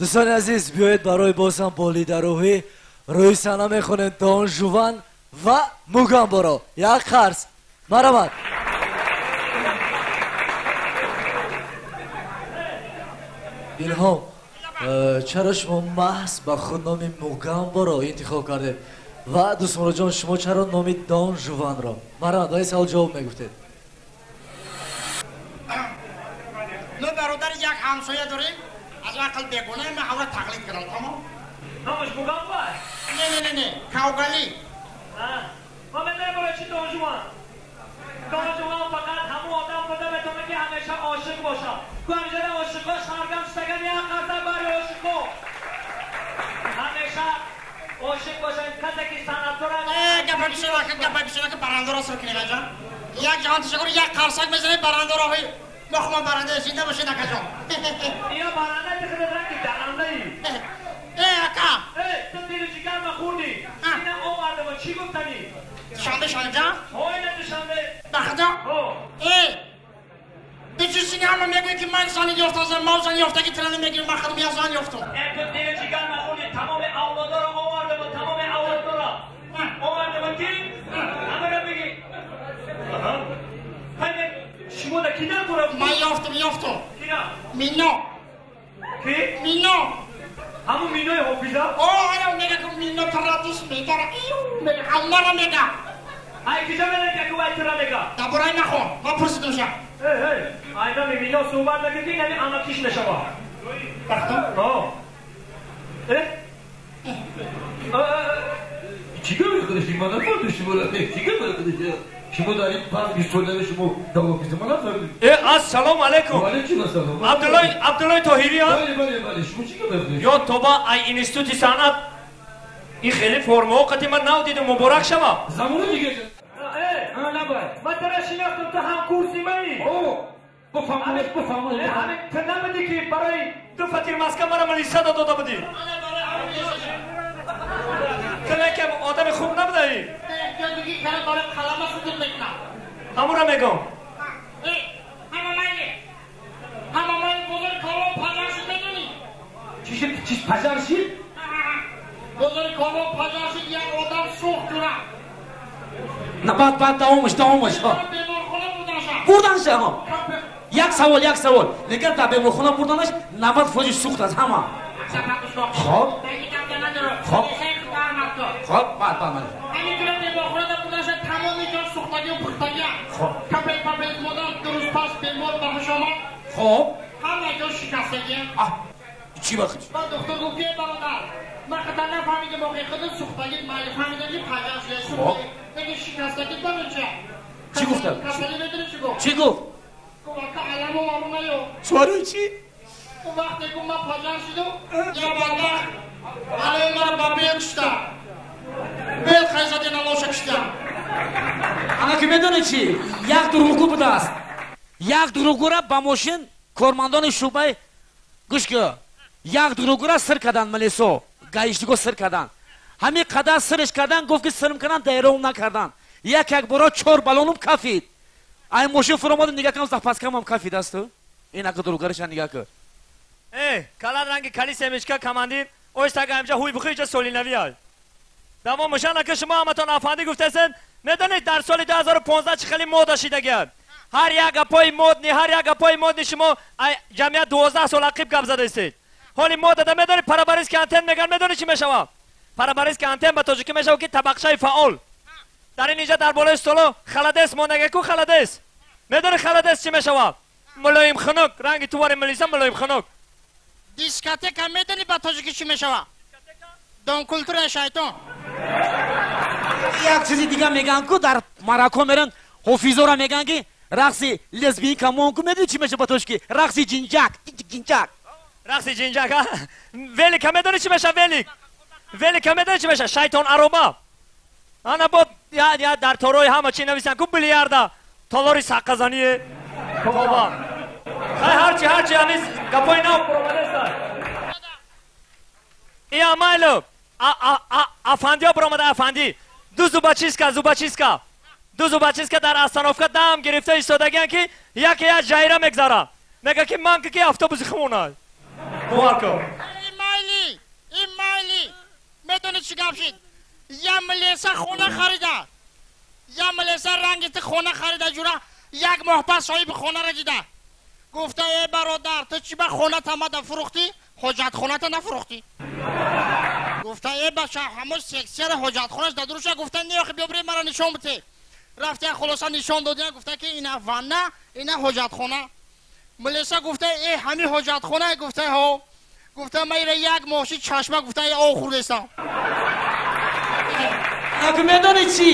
Дӯстони азиз, биёед барои боз ҳам болидарӯҳӣ рӯи саҳна мехонем Дон Жуван ва Мугамборо. Як қарз. Марҳамат. Илҳом, чаро шумо маҳз ба худ номи Мугамборо интихоб кардед? Ва Дӯстмуроджон, шумо чаро номи Дон Жуванро? Марҳамат, ба ин савол ҷавоб мегуфтед. Мо бародари як ҳамсоя дорем, аз ақл бегона, ман ҳавра тақлид кардам, тамом? Номаш Мугамбо? Не, не, не, не, Кавгали. Ма медонем барои чӣ Дон Жуван? Дон Жуван фақат ҳамон одам буда метавона ки ҳамеша ошиқ бошад. Ку ҳамеша ошиқҳо шаргам шудаган як қарза барои ошиқҳо. Ҳамеша ошиқ бошад, касе ки санъаткор. Гапа бисёр, гапа бисёр, ки барандоро сир кунем аҷон. Як ҷаҳон ташаккур, як қарсак мезанем барандоро. Мо худмон баранда зинда бошед акаҷон. Иё баранда тихидат ранги дарандаи. Э ака. Э, ту дилу ҷигар ма хӯрдӣ. Ина овардам, чӣ гуфтанӣ? Душанбе шонҷон? Ҳо, ина Душанбе. Ба худо? Ҳо. Э, бичусини ҳама мегӯяд ки ман зани ёфтам, ман зани ёфтаги тирани мегирам, ман худам як зан ёфтам. Э, ту дилу ҷигар ма хӯрдӣ, тамоми авлодоро овардам, тамоми авлодоро овардам ки ҳамаро бигӣ. Шумо да ки дар кора? Ман ёфтам, ёфтам. Кира? Мино. Ки? Мино. Ҳамун Минои ҳофиза? О, ая мега ки Мино тара дӯст медора. Иу, мега, ҳамаро мега. Ай киҷа медонӣ ки вай тара мега? Дар бораи нахон, ман пурсидам ша. Эй, эй, ай нами Мино суҳбат накунӣ, ки нами амакиш мешава. Бахтам? О. Э? Чӣ гап худаш ман нафаҳмидам шумо чӣ гап худаш? Шумо дар ин баъд бистсолаи шумо давофизи ман нафаҳмидам. Э, ассалому алайкум. Ва алайкум ассалом. Абдуллои, Абдуллои Тоҳирӣ, а? Бале, бале, бале. Шумо чӣ гап мехӯред? Ё тоба, ай институти санъат ин хеле формаҳо қати ман нав дидам, муборак шава. Замони дига. Э, набай. Ман тара шинохтам, ту ҳамкурси маи. О, бифаҳмонед, бифаҳмонед. Ҳамин ту набудӣ ки барои ду фатир Москва мара милисада дода будӣ? Ту лекин одами хуб набудаӣ. Ҳамура мегӯм. Ҳама майли бозори Корвон пажар шуд, медонӣ? Чӣ шуд? Чӣ пажар шуд? Бозори Корвон пажар шуд, як одам сӯхт ҷура. На, баъд, баъд, давомаш, давомаш. Беморхона бурдаша. Бурданша, ҳо. Як савол, як савол. Лекин дар беморхона бурданаш 90% сӯхт аст ҳама. Хоб. Хоб. Хоб, баъд, баъд, баъд. Ҳамин беморхонада бурдаша, тамоми ҷо сӯхтагию пухтагия. Хоб. Капель папел модан, 2 рӯз пас бемор ба ҳуш омад. Хоб. Ҳама ҷо шикастагия. А, чӣ вақт? Баъд духтур гуфт ки бародар, ман хата нафаҳмидам, охи худи сӯхтагӣ майли фаҳмидам ки пажар шуда сӯхтагӣ, лекин шикастагӣ барои чия? Чӣ гуфтам? Касалӣ медонӣ чӣ гуфт? Чӣ гуфт? Гуфт, ака, аламо варунаю. Барои чӣ? Вақте гуфт ман пажар шудум, я бадбахт алои маро ба бел кушта. Бел хайзади налоша кушта. Ана ки медонӣ чӣ? Як дурӯғгӯ будааст. Як дурӯғгӯра ба мошин кормандони шӯъбаи, гӯш ки, як дурӯғгӯра сир карданд, милисо, гаишнико сир карданд. Ҳамин қадар сирш кардан, гуфт ки сирм кардан, дайром накарданд. Як як бора чор баллонум кафид. Ай мошин фуромадам, нигаҳ кардам, запаскамам кафид асту. Ин ака дурӯғгариша нигаҳ кар. Э, калат ранги кали семечка, командир, ойстага ҳамҷа ҳуй бухи иҷа солинави ай. Тамом мушан ака, шумо ҳаматон афандӣ гуфтасен, медонед дар соли 2015 чӣ хеле мода шидагиад? Ҳар як гапои модный, ҳар як гапои модный шумо ай ҷамъият 12 сол ақиб гап задаистед. Ҳоли модада медонед параболический антенна меган, медонед чӣ мешавад? Параболический антенна ба тоҷикӣ мешавад ки табақчаи фаъол. Дар ин инҷа дар болои столо холодец мондаге ку холодец. Медонед холодец чӣ мешавад? Мулоим хунук, ранги тувари милиса мулоим хунук. Дискотека медонӣ ба тоҷикӣ чӣ мешавад? Дом культураи шайтон. Як чизи дига мегӯянд ку, дар марако меран, ҳофизора мегӯянд ки рақси лезгинка мон ку, медонӣ чӣ мешавад ба тоҷикӣ? Рақси ҷинҷак, ҷинҷак. Рақси ҷинҷак, а? Велика медонӣ чӣ мешавад велик? Велика медонӣ чӣ мешавад? Шайтон ароба. Ана бо я я дар торои ҳама чӣ нависанд ку билиарда. Толори саққазание. Тоба. Хай, ҳарчи, ҳарчи, ҳамин гапои нав буромадеста. Ия майло. Афандиҳо буромада, афандӣ. Ду зубочистка, зубочистка. Ду зубочистка дар остановка дам гирифта истодагиянд ки яке як жайра мегзара. Мега ки ман ки автобуси хумонай. Бовар кун. Медонед чӣ гап шид? Я милиса хона харида. Я милиса ранги ти хона харида ҷура як моҳ пас соҳиби хонаро дида. Гуфта э бародар, ту чӣ ба хоната мада фурӯхтӣ? Ҳоҷатхоната нафурӯхтӣ. Гуфта э бача, ҳамон сексияра ҳоҷатхонаш дадуруша. Гуфта не охи биё бирем мара нишон бите. Рафта хулоса нишон додия, гуфта ки ина ванна, ина ҳоҷатхона. Милиса гуфта э ҳамин ҳоҷатхона, гуфта ҳо. Гуфта ман ира як моҳши чашма гуфта э об хӯрдестам. Аку медонӣ чӣ?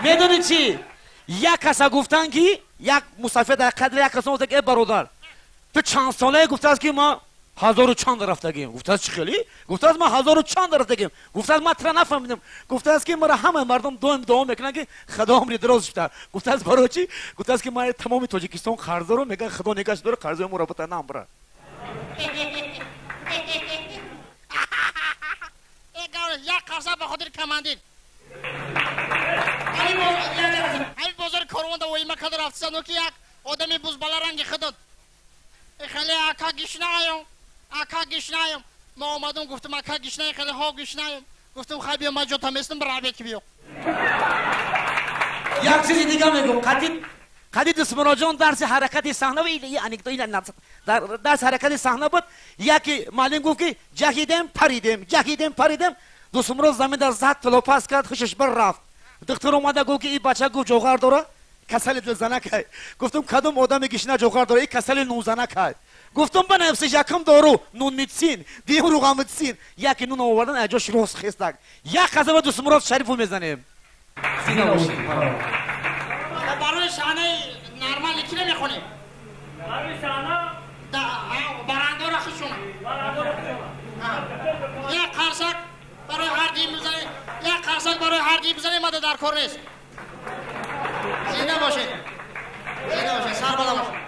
Медонӣ чӣ? Як каса гуфтан ки як мусафир дар қадри як каса гуфта ки э бародар, ту чанд солае? Гуфтааст ки ман ҳазору чанд рафтагим. Гуфтааст чӣ хелӣ? Гуфтааст ман ҳазору чанд рафтагим. Гуфтааст ман тра нафаҳмидам. Гуфтааст ки мара ҳамаи мардум доим дуо мекунанд ки Худо умри дароз шуда. Гуфтааст барои чӣ? Гуфтааст ки ман тамоми Тоҷикистон қарздорам, мегӯянд Худо нигоҳ дора қарзои моро бита намбара. Як қарза ба хотири командир. Ҳамин бозори корвонда воима карда рафтисану ки як одами бузбала ранги худод. Хеле ака гишнаем, ака гишнаем. Ма омадум гуфтум ака гишнаем, хеле ҳо гишнаем. Гуфтум хай биё ман ҷота местам бира ки биё. Як чизи дига мегӯм. Қади Дусмуроҷон дарси ҳаракати саҳна ва ин анекдот ин дарси ҳаракати саҳна буд. Яке муаллим гуфт ки ҷаҳидем паридем, ҷаҳидем паридем. Дусмурод замин дар зад тилопас кард, хушаш бар рафт. Духтур омада гуфт ки ин бача гуфт ҷоғар дора, касали дилзанакай. Гуфтум кадом одаме гишна ҷоғар дора, ин касали нунзанакай. Гуфтум банависиш якум дору нунмитсин, дуюм руғамитсин. Яке нун овардан аз ҷош рост хестак. Як қазаба Дусмурод Шарифу мезанем. Барои саҳнаи нормали ки намехонем? Барои саҳна? Барандора хушона. Як қарсак барои ҳар дим бизанем, як қарсак барои ҳар дим бизанем, мада дар кор нест. Зинда бошед. Зинда бошед, сарбаланд бошед.